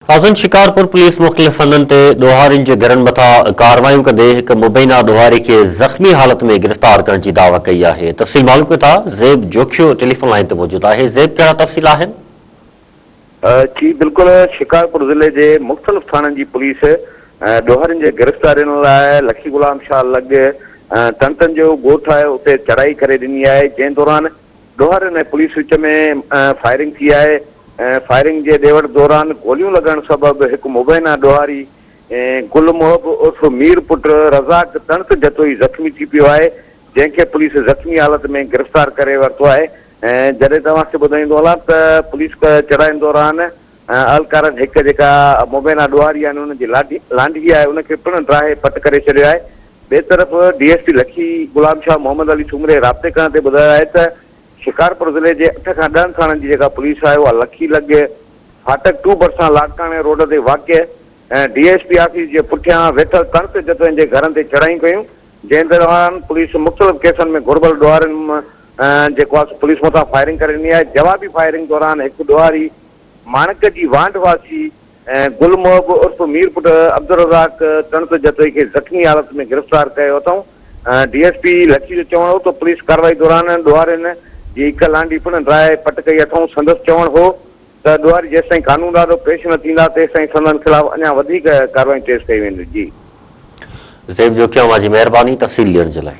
ناظرين شڪارپور پوليس مختلف هنڌن تي ڏوهارين جي گهرن مٿان ڪارروايون ڪندي هڪ مبينا ڏوهاري کي زخمي حالت ۾ گرفتار ڪرڻ جي دعويٰ ڪئي آهي تفصيل معلوم ڪيون ٿا زيب جوکيو ٽيليفون لائين تي موجود آهي زيب ڪهڙا تفصيل آهن؟ جي بلڪل شڪارپور ضلعي جي مختلف ٿاڻن جي پوليس ڏوهارين جي گرفتارين لاء لکي غلام شاهه لڳ تنتن جو ڳوٺ آهي اتي چڙهائي ڪري ڏني آهي جنهن دوران ڏوهارين ۽ پوليس وچ ۾ فائرنگ ٿي آهي فائرنگ جي ڏي وٺ دوران گوليون لڳڻ سبب هڪ مبينا ڏوهاري گل محب عرف مير پٽ رزاق تڻت جتوئي زخمي ٿي پيو آهي جنهن کي پوليس زخمي حالت ۾ گرفتار ڪري ورتو آهي جڏهن ته اوهان کي ٻڌائيندو هلان ته پوليس چڙهائين دوران اهلڪارن هڪ جيڪا مبينا ڏوهاري آهن انهن جي لانڍي آهي ان کي پڻ ڊاهي پٽ ڪري ڇڏيو آهي. ٻئي طرف D S P Lakki Ghulam Shah Muhammad Ali سومري رابطي ڪرڻ تي ٻڌايو آهي ته شڪارپور ضلعي جي اٺ کان ڏهن ٿاڻن جي جيڪا پوليس آهي اها لکي لڳ ڦاٽڪ ٽو ڀرسان لاڙڪاڻي روڊ تي واقع ڊي ايس پي آفيس جي پٺيان ويٺل تڻت جتوئين جي گهرن تي چڙهايون ڪيون جنهن دوران پوليس مختلف ڪيسن ۾ گهربل ڏوهارين جيڪو آهي سو پوليس مٿان فائرنگ ڪري ڏني آهي جوابي فائرنگ دوران هڪ ڏوهاري ماڻڪ جي وانڍ واسي گل محب عرف مير پٽ عبدالرزاق تڻت جتوئي کي زخمي حالت ۾ گرفتار ڪيو اٿئون. ڊي ايس پي لکي جو چوڻ هو ته پوليس ڪارروائي دوران ڏوهارين جي هڪ لانڍي پڻ ڊاهي پٽ ڪئي اٿئون. سندس چوڻ هو ته ڏوهاري جيستائين قانون آڏو پيش نه ٿيندا تيستائين سندن خلاف اڃا وڌيڪ ڪارروايون تيز ڪيون وينديون. جي. زيب جوکيو اوهان جي مهرباني تفصيل ڏيڻ جي لاء.